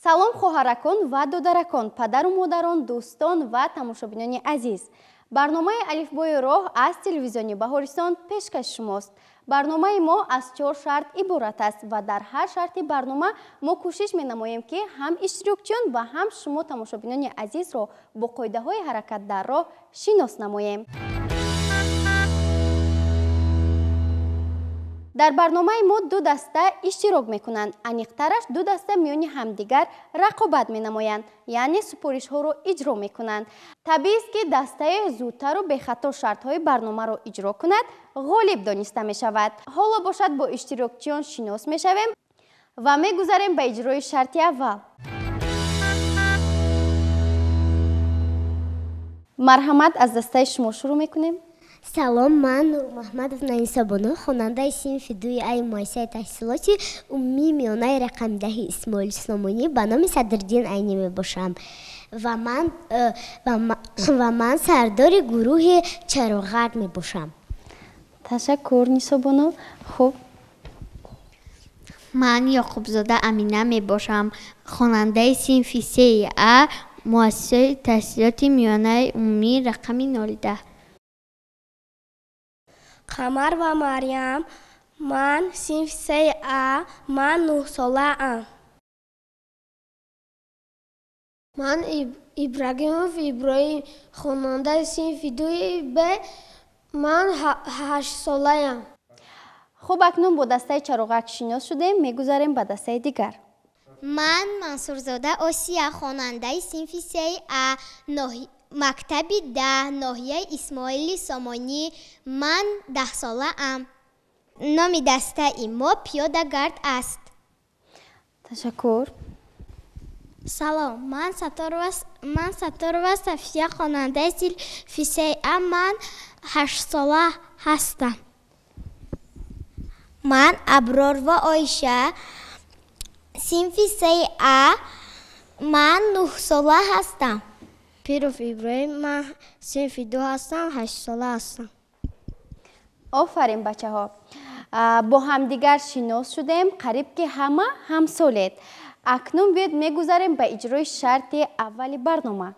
Салом хоҳаракон ва додаракон, падару модарон, дӯстон ва тамошобинони азиз. Барномаи Алифбои роҳ аз телевизиони Баҳористон пешкаши шумост. Барномаи мо аз 4 шарт иборат аст ва дар ҳар шарти барнома мо кӯшиш менамоем, ки ҳам иштирокчиён ва ҳам шумо тамошобинони азизро бо қоидаҳои ҳаракат дар роҳ шинос намоем. Дар барномаи мо ду даста иштирок мекунанд. Аниқтараш ду даста миёни ҳамдигар рақобат менамоянд, яъне супоришҳоро иҷро мекунанд. Табиист, ки дастаи зудтару бехато шартҳои барномаро иҷро кунад, ғолиб дониста мешавад. Ҳоло бошад бо иштирокчиён шинос мешавем ва мегузарем ба иҷрои шарти аввал. Марҳамат, аз дастаи шумо шурӯъ мекунем. Салом, ман Нурмаҳмадов Наисобону, хонандаи синфи 2 А муассисаи таҳсилоти умумии миёнаи рақами 10 Исмоили Сомонӣ ба номи Садриддин Айнӣ мебошам ва ман сардори гурӯҳи Чароғак мебошам. Ташаккур, Нисобону. Хуб, ман Ёқубзода Амина мебошам, хонандаи синфи 3 А муассисаи таҳсилоти миёнаи умумии рақами 010. Қамар ва Марьям, ман синфи 3 А, ман 9 солаам. Ман Ибрагимов Иброҳим, хонандаи синфи 2 Б, ман 8 солаям. Хуб, акнун бо дастаи Чароғак шинос шудем, мегузарем ба дастаи дигар. Ман Мансурзода Осия, хонандаи синфи 3 А, мактаби 10, ноҳияи Исмоили Сомонӣ, ман 10 солаам. Номи дастаи мо Пиёдагард аст. Ташаккур. Салом, ман Сатторова Сафия, хонандаи синфи 3 А, ман 8 сола ҳастам. Ман Абророва Оиша, синфи 3 А, ман 9 сола ҳастам. Пиров Иброҳим, ман синфи 2 ҳастам, 8 сола ҳастам. Офарин, бачаҳо. Бо ҳамдигар шинос шудем, қариб ки ҳама ҳамсолед. Акнун биёед мегузарем ба иҷрои шарти аввали барнома.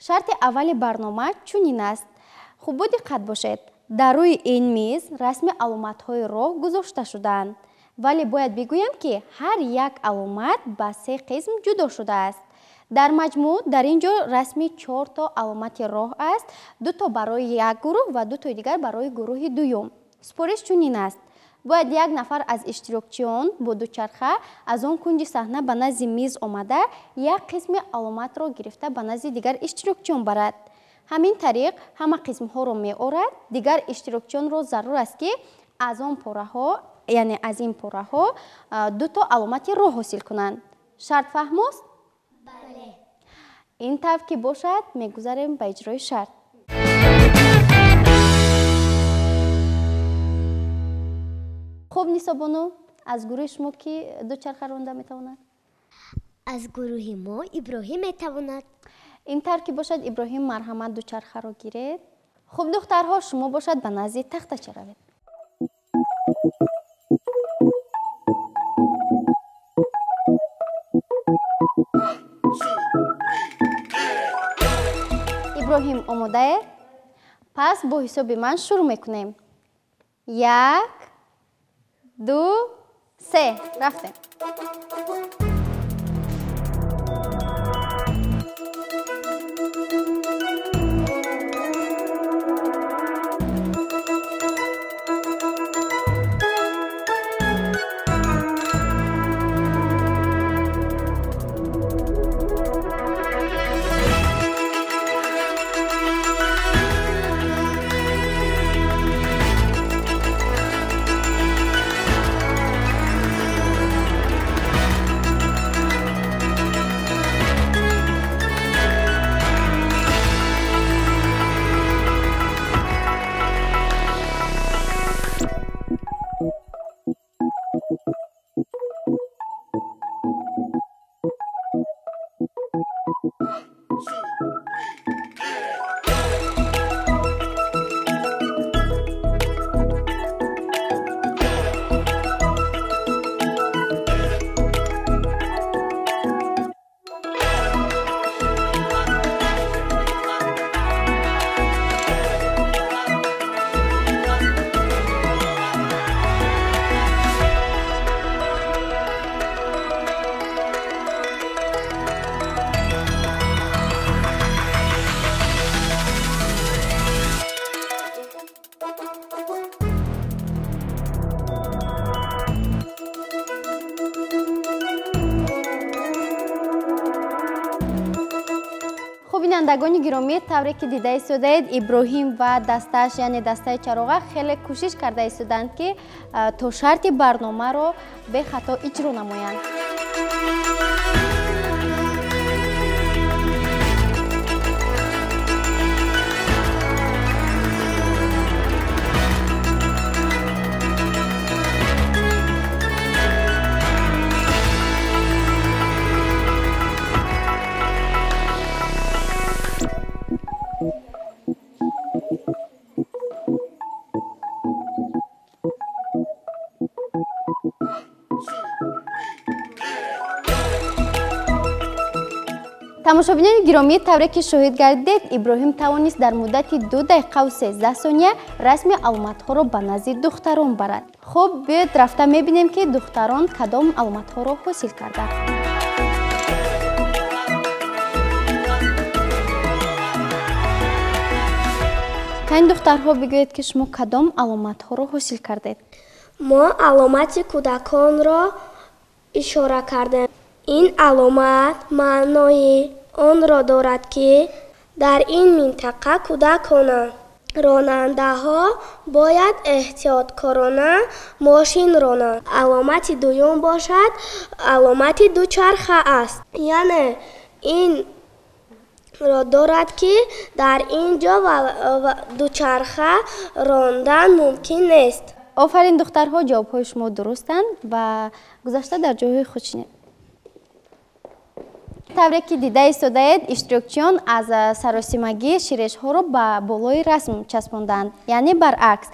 Шарти аввали барнома чунин аст. Хуб, бо диққат бошед. Дар рӯи ин миз расми аломатҳои роҳ гузошта шудаанд. Вале бояд бигӯям, ки ҳар як аломат ба 3 қисм ҷудо шудааст. Дар маҷмӯъ дар ин ҷо расми 4 то аломати роҳ аст, 2 то барои як гурӯҳ ва 2 тои дигар барои гурӯҳи дуюм. Супориш чунин аст. Бояд як нафар аз иштирокчиён бо дучарха аз он кунҷи саҳна ба назди миз омада, як қисми аломатро гирифта ба назди дигар иштирокчиён барад. Ҳамин тариқ ҳама қисмҳоро меорад. Дигар иштирокчиёнро зарур аст, ки аз он пораҳо, яъне аз ин пораҳо 2 то аломати роҳ ҳосил кунанд. Шарт фаҳмост? Бале. Ин тавр ки бошад, мегузарем ба иҷрои шарт. Хуб, Нисобону, аз гурӯҳи шумо ки дучарха ронда метавонад? Аз гурӯҳи мо Иброҳим метавонад. Ин тавр ки бошад, Иброҳим, марҳамат, дучархаро гиред. Хуб, духтарҳо, шумо бошад ба назди тахтача равед. Иброҳим, омодае? Пас бо ҳисоби ман шурӯъ мекунем. 1, 2, 3, рафтем. Бинандагони гиромӣ, тавре ки дида истодаед, Иброҳим ва дастааш, яъне дастаи чароға, хеле кӯшиш карда истоданд, ки то шарти барномаро бехато иҷро намоянд. Тамошобинони гиромӣ, тавре ки шоҳид гардидед, Иброҳим тавонист дар муддати 2 дақиқаву 13 сония расми аломатҳоро ба назди духтарон барад. Хуб, биёед рафта мебинем, ки духтарон кадом аломатҳоро ҳосил карданд. Кани духтарҳо, бигӯед, ки шумо кадом аломатҳоро ҳосил кардед? Мо аломати кӯдаконро ишора кардем. Ин аломат маънои онро дорад, ки дар ин минтақа кӯдаконанд. Ронандаҳо бояд эҳтиёткорона мошин ронанд. Аломати дуюм бошад, аломати дучарха аст. Яъне инро дорад, ки дар ин ҷо дучарха рондан мумкин нест. Офарин духтарҳо, ҷавобҳои шумо дурустанд ва гузашта дар ҷойҳои худ шинед. Тавре ки дида истодаед, иштирокчиён аз саросимагӣ ширешҳоро ба болои расм часпонданд, яъне баръакс.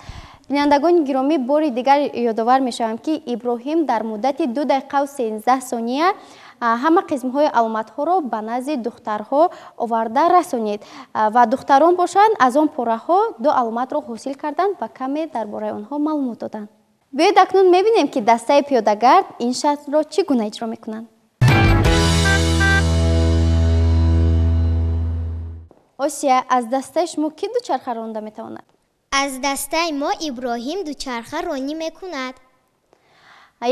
Бинандагони гиромӣ, бори дигар ёдовар мешавам, ки Иброҳим дар муддати 2 дақиқаву 13 сония ҳама қисмҳои аломатҳоро ба назди духтарҳо оварда расонид ва духтарон бошанд аз он пораҳо 2 аломатро ҳосил карданд ва каме дар бораи онҳо маълумот доданд. Биёед акнун мебинем, ки дастаи пиёдагард ин шартро чӣ гуна иҷро мекунанд. Осия, аз дастаи шумо кӣ дучарха ронда метавонад? Аз дастаи мо Иброҳим дучарха ронӣ мекунад.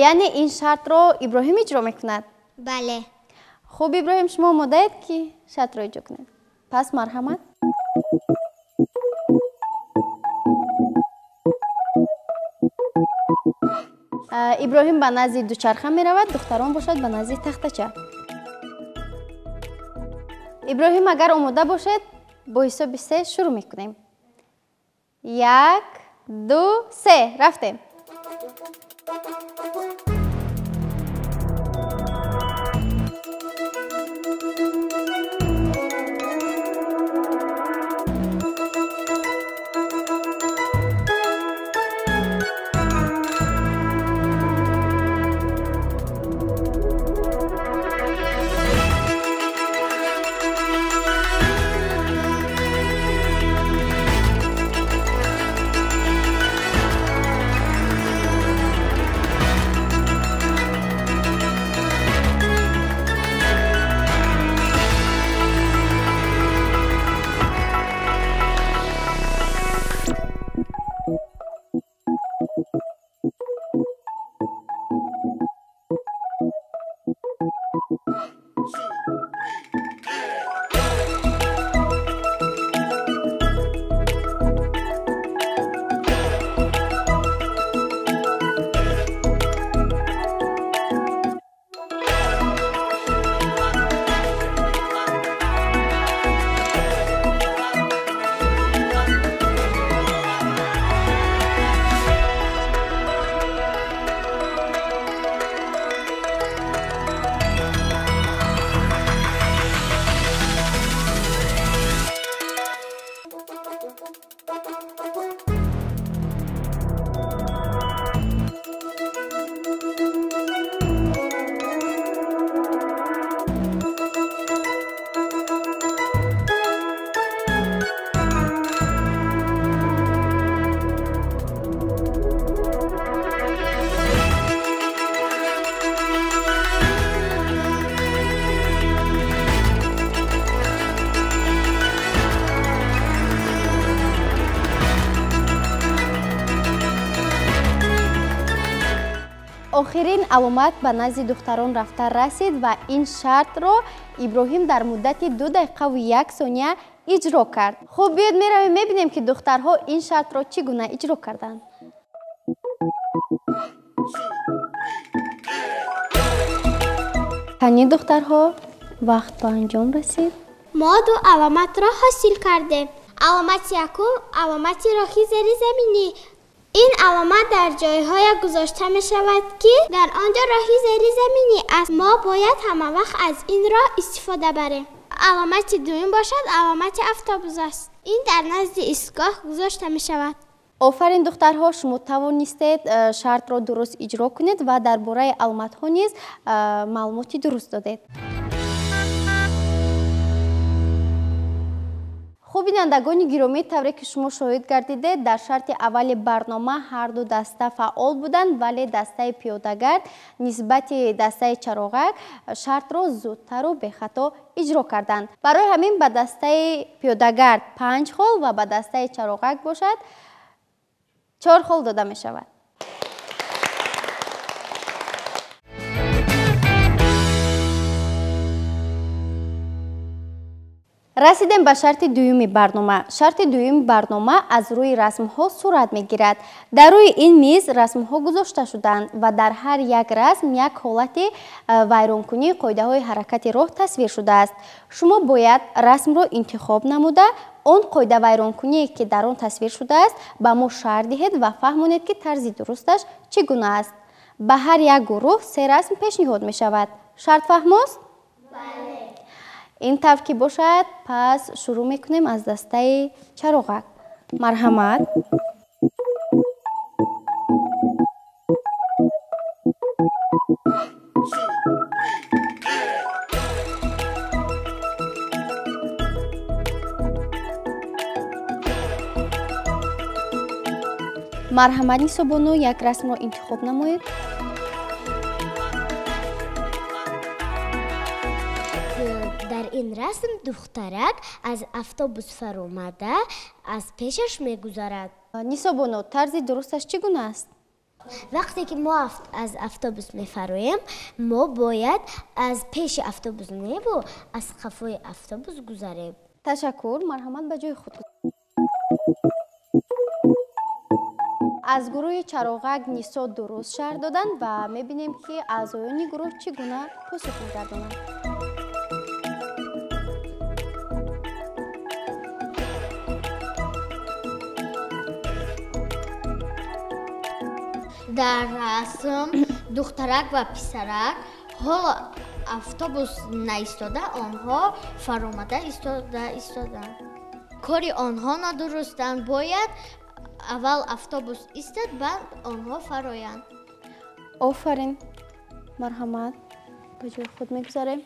Яъне ин шартро Иброҳим иҷро мекунад? Бале. Хуб, Иброҳим, шумо омодаед, ки шартро иҷро кунед? Пас марҳамат. Иброҳим ба назди дучарха меравад, духтарон бошад ба назди тахтача. Иброҳим, агар омода бошед, бо ҳисоби 3 шурӯъ мекунем. 1, 2, 3, рафтем. Охирин аломат ба назди духтарон рафта расид ва ин шартро Иброҳим дар муддати 2 дақиқаву 1 сония иҷро кард. Хуб, биёед меравем, мебинем, ки духтарҳо ин шартро чӣ гуна иҷро карданд. Кани духтарҳо, вақт ба анҷом расид. Мо ду аломатро ҳосил кардем. Аломати якум аломати роҳи зеризаминӣ. Ин аломат дар ҷойҳое гузошта мешавад, ки дар он ҷо роҳи зеризаминӣ аст. Мо бояд ҳамавақт аз ин роҳ истифода барем. Аломати дуюм бошад аломати автобус аст. Ин дар назди истгоҳ гузошта мешавад. Офарин духтарҳо, шумо тавонистед шартро дуруст иҷро кунед ва дар бораи аломатҳо низ маълумоти дуруст додед. Хуб, бинандагони гиромӣ, тавре ки шумо шоҳид гардидед, дар шарти аввали барнома ҳар ду даста фаъол буданд, вале дастаи пиёдагард нисбати дастаи чароғак шартро зудтару бехато иҷро карданд. Барои ҳамин ба дастаи пиёдагард 5 хол ва ба дастаи чароғак бошад 4 хол дода мешавад. Расидем ба шарти дуюми барнома. Шарти дуюми барнома аз рӯи расмҳо сурат мегирад. Дар рӯи ин миз расмҳо гузошта шуданд ва дар ҳар як расм як ҳолати вайронкунии қоидаҳои ҳаракати роҳ тасвир шудааст. Шумо бояд расмро интихоб намуда, он қоидавайронкуние, ки дар он тасвир шудааст, ба мо шарҳ диҳед ва фаҳмонед, ки тарзи дурусташ чӣ гуна аст. Ба ҳар як гурӯҳ 3 расм пешниҳод мешавад. Шарт фаҳмост? Бале. Ин тавр ки бошад, пас шурӯъ мекунем аз дастаи чароғак. Марҳамат. Марҳамат, Нисобону, як расмро интихоб намоед. Дар ин расм духтарак аз автобус фаромада аз пешаш мегузарад. Нисобону, тарзи дурусташ чӣ гуна аст? Вақте ки мо аз автобус мефароем, мо бояд аз пеши автобус неву аз қафои автобус гузарем. Ташаккур, марҳамат ба ҷои худ. Аз гурӯҳи чароғак Нисо дуруст шарҳ доданд ва мебинем, ки аъзоёни гурӯҳ чӣ гуна посух мегардонанд. Дар расм духтарак ва писарак ҳоло автобус наистода, онҳо фаромада истоданд. Кори онҳо нодурустанд. Бояд аввал автобус истад, баъд онҳо фароянд. Офарин. Марҳамат, ба ҷои худ мегузарем.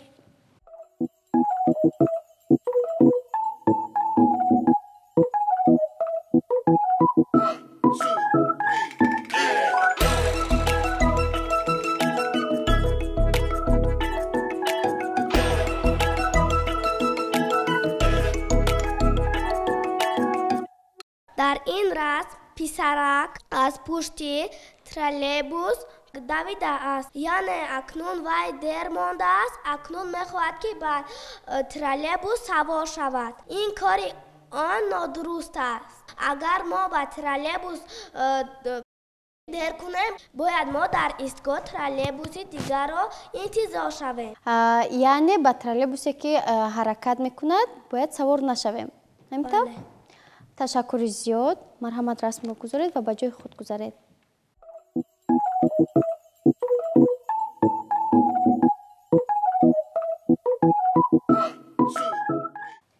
Дар ин расм писарак аз пушти троллейбус давидааст. Яъне акнун вай дер мондааст, акнун мехоҳад, ки ба троллейбус савор шавад. Ин кори он нодуруст аст. Агар мо ба троллейбус дер кунем, бояд мо дар истгоҳ троллейбуси дигарро интизор шавем. Яъне ба троллейбусе, ки ҳаракат мекунад, бояд савор нашавем. Ҳамин тавр? Ташаккури зиёд. Марҳамат, расмро гузоред ва ба ҷои худ гузаред.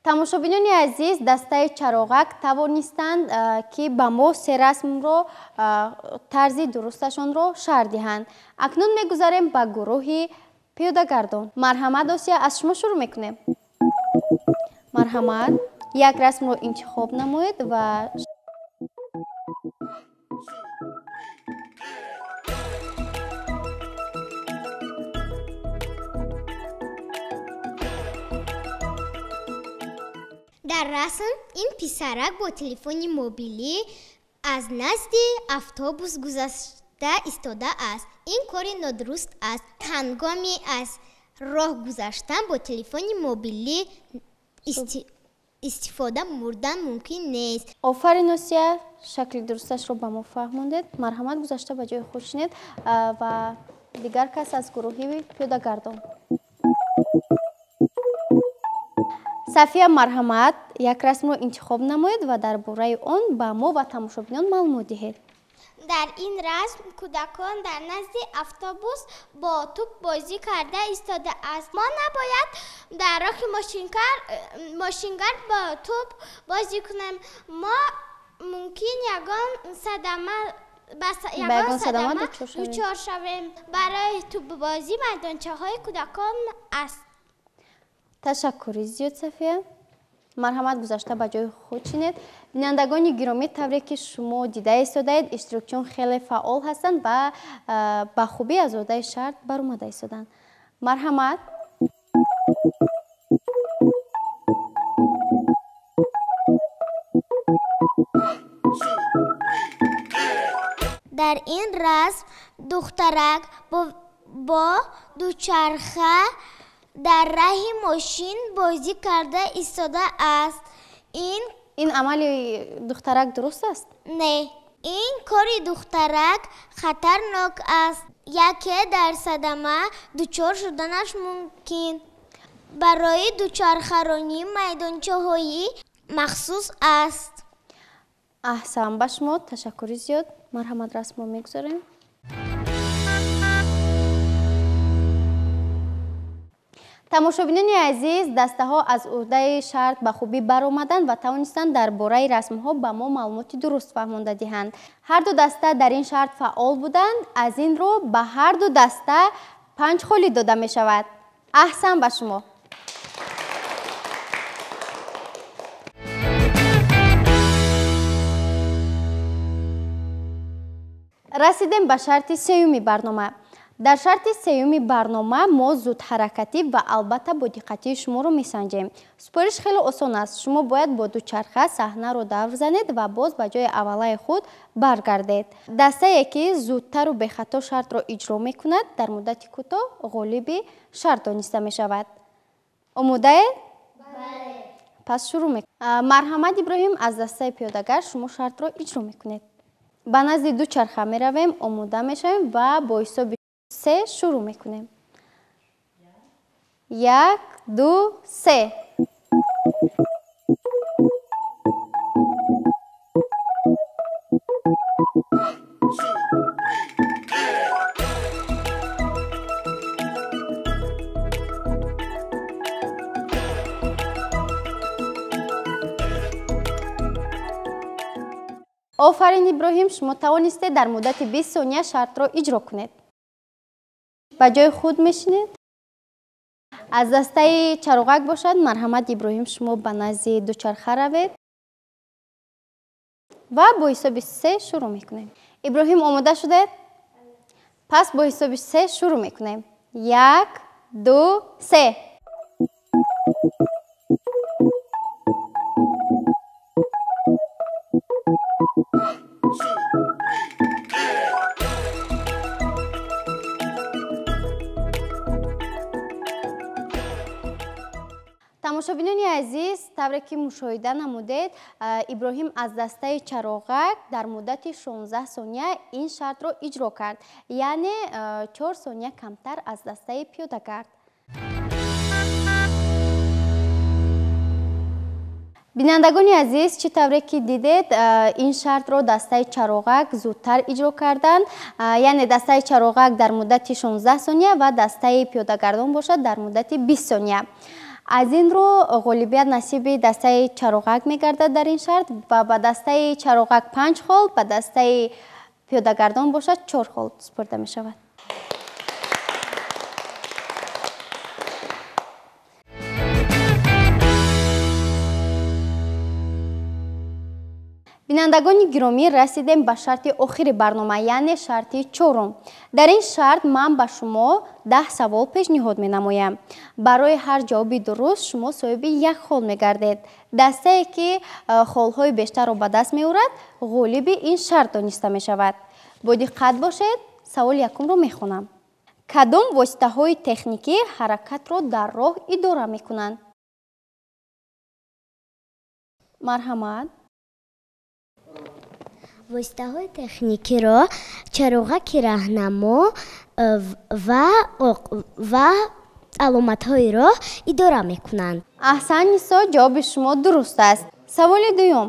Тамошобинони азиз, дастаи чароғак тавонистанд, ки ба мо 3 расмро тарзи дурусташонро шарҳ диҳанд. Акнун мегузарем ба гурӯҳи пиёдагардон. Марҳамат, Осия, аз шумо шурӯъ мекунем. Марҳамат, як расмро интихоб намоед ва Дар расм ин писарак бо телефони мобилӣ аз назди автобус Истодааст. Ин кори нодуруст аст. Ҳангоми аз роҳ гузаштан бо телефони мобилӣ истифода бурдан мумкин нест. Офарин, Осия, шакли дурусташро ба мо фаҳмондед. Марҳамат, гузашта ба ҷои худ шинед ва дигар кас аз гурӯҳи пиёдагардон. Сафия, марҳамат, як расмро интихоб намоед ва дар бораи он ба мо ва тамошобинон маълумот диҳед. Дар ин расм кӯдакон дар назди автобус бо тӯп бозӣ карда истодааст. Мо набояд дар роҳи мошингард бо тӯп бозӣ кунем. Мо мумкин ягон садама дучор шавем. Барои тӯпбозӣ майдончаҳои кӯдакон аст. Ташаккури зиёд, Сафия. Марҳамат, гузашта ба ҷои худ шинед. Бинандагони гиромӣ, тавре ки шумо дида истодаед, иштирокчиён хеле фаъол ҳастанд ва ба хубӣ аз уҳдаи шарт баромада истоданд. Марҳамат. Дар ин расм духтарак бо дучарха дар раҳи мошин бозӣ карда истодааст. Ин амали духтарак дуруст аст? Не. Ин кори духтарак хатарнок аст. Яке дар садама дучор шуданаш мумкин. Барои дучархаронӣ майдончаҳои махсус аст. Аҳсан ба шумо, ташаккури зиёд. Марҳамат, расмро мегузорем. Тамошобинони азиз, дастаҳо аз уҳдаи шарт ба хубӣ баромаданд ва тавонистанд дар бораи расмҳо ба мо маълумоти дуруст фаҳмонда диҳанд. Ҳар ду даста дар ин шарт фаъол буданд, аз ин рӯ ба ҳар ду даста 5 холӣ дода мешавад. Аҳсан ба шумо. Расидем ба шарти сеюми барнома. Дар шарти сеюми барнома мо зудҳаракатӣ ва албатта бо диққатии шуморо месанҷем. Супориш хеле осон аст. Шумо бояд бо дучарха саҳнаро давр занед ва боз ба ҷои аввалаи худ баргардед. Дастае ки зудтару бехато шартро иҷро мекунад, дар муддати кӯтоҳ ғолиби шарт дониста мешавад. Омодаед? Бале. Пас шурӯъ мекунем. Марҳамат, Иброҳим, аз дастаи пиёдагар шумо шартро иҷро мекунед. Ба назди дучарха меравем, омода мешавем ва бо ҳисоби 3 шурӯъ мекунем. 1, 2, 3. Офарин, Иброҳим, шумо тавонистед дар муддати 20 сония шартро иҷро кунед. Ба ҷои худ мешинед. Аз дастаи чароғак бошад, марҳамат, Иброҳим, шумо ба назди дучарха равед ва бо ҳисоби 3 шурӯъ мекунем. Иброҳим, омода шудед? Пас бо ҳисоби 3 шурӯъ мекунем. 1, 2, 3. Тамошобинони азиз, тавре ки мушоҳида намудед, Иброҳим аз дастаи чароғак дар муддати 16 сония ин шартро иҷро кард, яъне 4 сония камтар аз дастаи пиёдагард. Бинандагони азиз, чӣ тавре ки дидед, ин шартро дастаи чароғак зудтар иҷро карданд, яъне дастаи чароғак дар муддати 16 сония ва дастаи пиёдагардон бошад дар муддати 20 сония. Аз ин рӯ ғолибият насиби дастаи чароғак мегардад дар ин шарт ва ба дастаи чароғак 5 хол, ба дастаи пиёдагардон бошад 4 хол супурда мешавад. Бинандагони гиромӣ, расидем ба шарти охири барнома, яъне шарти чорум. Дар ин шарт ман ба шумо 10 савол пешниҳод менамоям. Барои ҳар ҷавоби дуруст шумо соҳиби 1 хол мегардед. Дастае ки холҳои бештарро ба даст меорад, ғолиби ин шарт дониста мешавад. Бо диққат бошед, саволи якумро мехонам. Кадом воситаҳои техникӣ ҳаракатро дар роҳ идора мекунанд? Марҳамат. Воситаҳои техникиро чароғаки раҳнамо ва аломатҳои роҳ идора мекунанд. Аҳсан, Нисо, ҷавоби шумо дуруст аст. Саволи дуюм.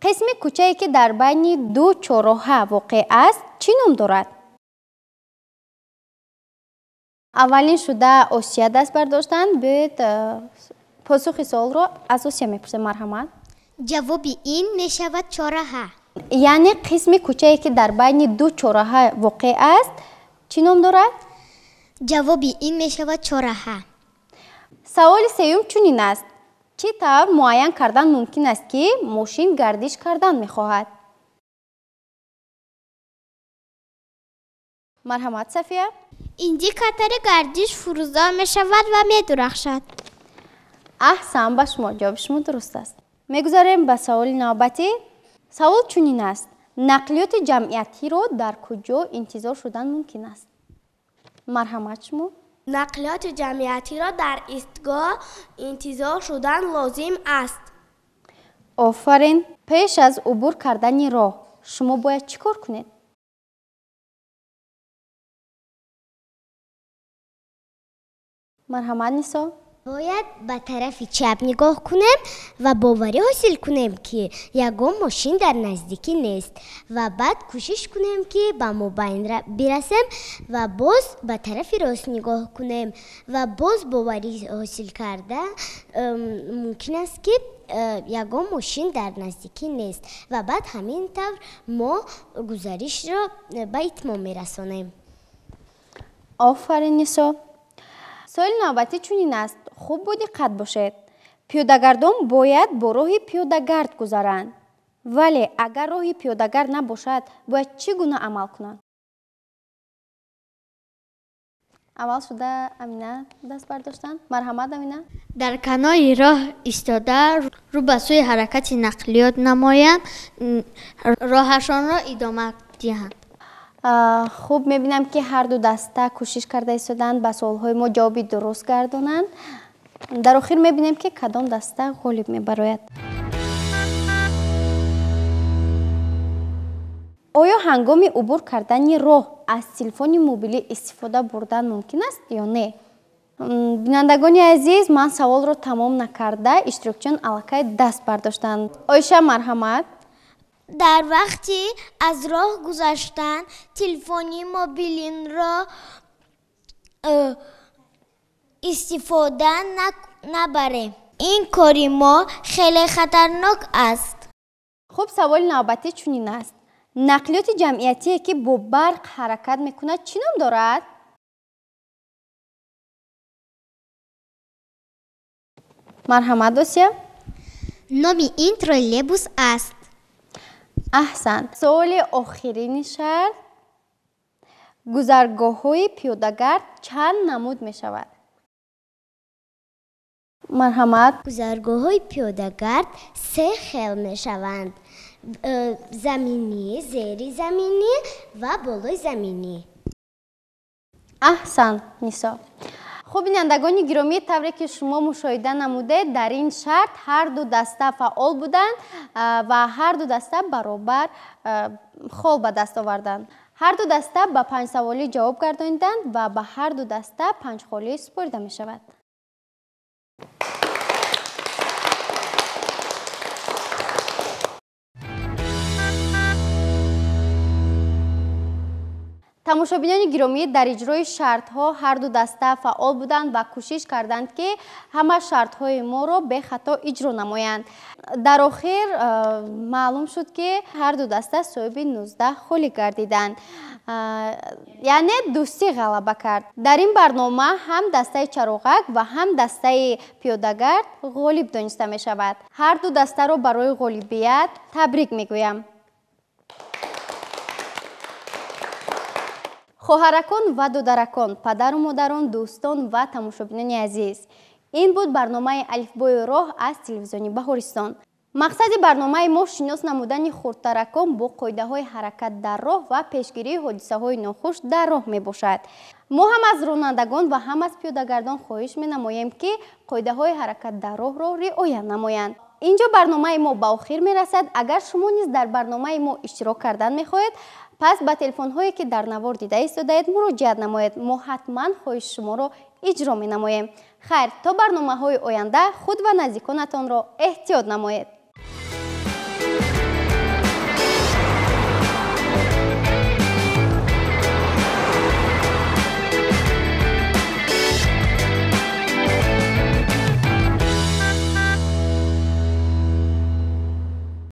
Қисми кӯчае, ки дар байни ду чорроҳа воқеъ аст, чӣ ном дорад? Аввалин шуда Осия даст бардоштанд. Биёед посухи суолро аз Осия мепурсем. Марҳамат. Ҷавоби ин мешавад чорраҳа. Яъне қисми кӯчае, ки дар байни ду чорраҳа воқеъ аст, чӣ ном дорад? Ҷавоби ин мешавад чорраҳа. Саволи сеюм чунин аст. Чӣ тавр муайян кардан мумкин аст, ки мошин гардиш кардан мехоҳад? Марҳамат, Сафия. Индикатори гардиш фурӯзон мешавад ва медурахшад. Аҳсан ба шумо, ҷавоби шумо дуруст аст. Мегузарем ба саволи навбатӣ. Савол чунин аст. Нақлиёти ҷамъиятиро дар куҷо интизор шудан мумкин аст? Марҳамат, шумо. Нақлиёти ҷамъиятиро дар истгоҳ интизор шудан лозим аст. Офарин. Пеш аз убур кардани роҳ шумо бояд чӣ кор кунед? Марҳамат, Нисо. Бояд ба тарафи чап нигоҳ кунем ва боварӣ ҳосил кунем, ки ягон мошин дар наздикӣ нест, ва баъд кӯшиш кунем, ки ба мобайн бирасем ва боз ба тарафи рост нигоҳ кунем ва боз боварӣ ҳосил карда мумкин аст, ки ягон мошин дар наздикӣ нест, ва баъд ҳамин тавр мо гузаришро ба итмом мерасонем. Офарин, Нисо. Суоли навбатӣ чунин аст. Хуб бо диққат бошед. Пиёдагардон бояд бо роҳи пиёдагард гузаранд. Вале агар роҳи пиёдагард набошад, бояд чӣ гуна амал кунанд? Аввал шуда Амина даст бардоштанд. Марҳамат, Амина. Дар канори роҳ истода, рӯ ба сӯи ҳаракати нақлиёт намоянд, роҳашонро идома диҳанд. Хуб, мебинам, ки ҳар ду даста кӯшиш карда истоданд ба суолҳои мо ҷавоби дуруст гардонанд. Дар охир мебинем, ки кадом даста ғолиб мебарояд. Оё ҳангоми убур кардани роҳ аз телефони мобилӣ истифода бурдан мумкин аст ё не? Бинандагони азиз, ман саволро тамом накарда, иштирокчиён аллакай даст бардоштанд. Оиша, марҳамат. Дар вақти аз роҳ гузаштан телефони мобилинро истифода набарем. Ин кори мо хеле хатарнок аст. Хуб, саволи навбатӣ чунин аст. Нақлиёти ҷамъиятие, ки бо барқ ҳаракат мекунад, чӣ ном дорад? Марҳамат, Осия. Номи ин троллейбус аст. Аҳсан. Суоли охирини шарт. Гузаргоҳҳои пиёдагард чанд намуд мешавад? Марҳамат. Гузаргоҳҳои пиёдагард се хел мешаванд. Заминӣ, зеризаминӣ ва болои заминӣ. Аҳсан, Нисо. Хуб, бинандагони гиромӣ, тавре ки шумо мушоҳида намудед, дар ин шарт ҳар ду даста фаъол буданд ва ҳар ду даста баробар хол ба даст оварданд. Ҳар ду даста ба 5 саволӣ ҷавоб гардониданд ва ба ҳар ду даста 5 холӣ супорида мешавад. Тамошобинони гиромӣ, дар иҷрои шартҳо ҳар ду даста фаъол буданд ва кӯшиш карданд, ки ҳама шартҳои моро бехато иҷро намоянд. Дар охир маълум шуд, ки ҳар ду даста соҳиби 19 холӣ гардиданд. Яъне дӯстӣ ғалаба кард. Дар ин барнома ҳам дастаи чароғак ва ҳам дастаи пиёдагард ғолиб дониста мешавад. Ҳар ду дастаро барои ғолибият табрик мегӯям. Хоҳаракон ва додаракон, падару модарон, дӯстон ва тамошобинони азиз, ин буд барномаи Алифбои роҳ аз телевизиони Баҳористон. Мақсади барномаи мо шинос намудани хурдтаракон бо қоидаҳои ҳаракат дар роҳ ва пешгирии ҳодисаҳои нохуш дар роҳ мебошад. Мо ҳам аз ронандагон ва ҳам аз пиёдагардон хоҳиш менамоем, ки қоидаҳои ҳаракат дар роҳро риоя намоянд. Инҷо барномаи мо ба охир мерасад. Агар шумо низ дар барномаи мо иштирок кардан мехоҳед, пас ба телефонҳое, ки дар навор дида истодаед, муроҷиат намоед. Мо ҳатман хоҳиши шуморо иҷро менамоем. Хайр, то барномаҳои оянда худ ва наздиконатонро эҳтиёт намоед.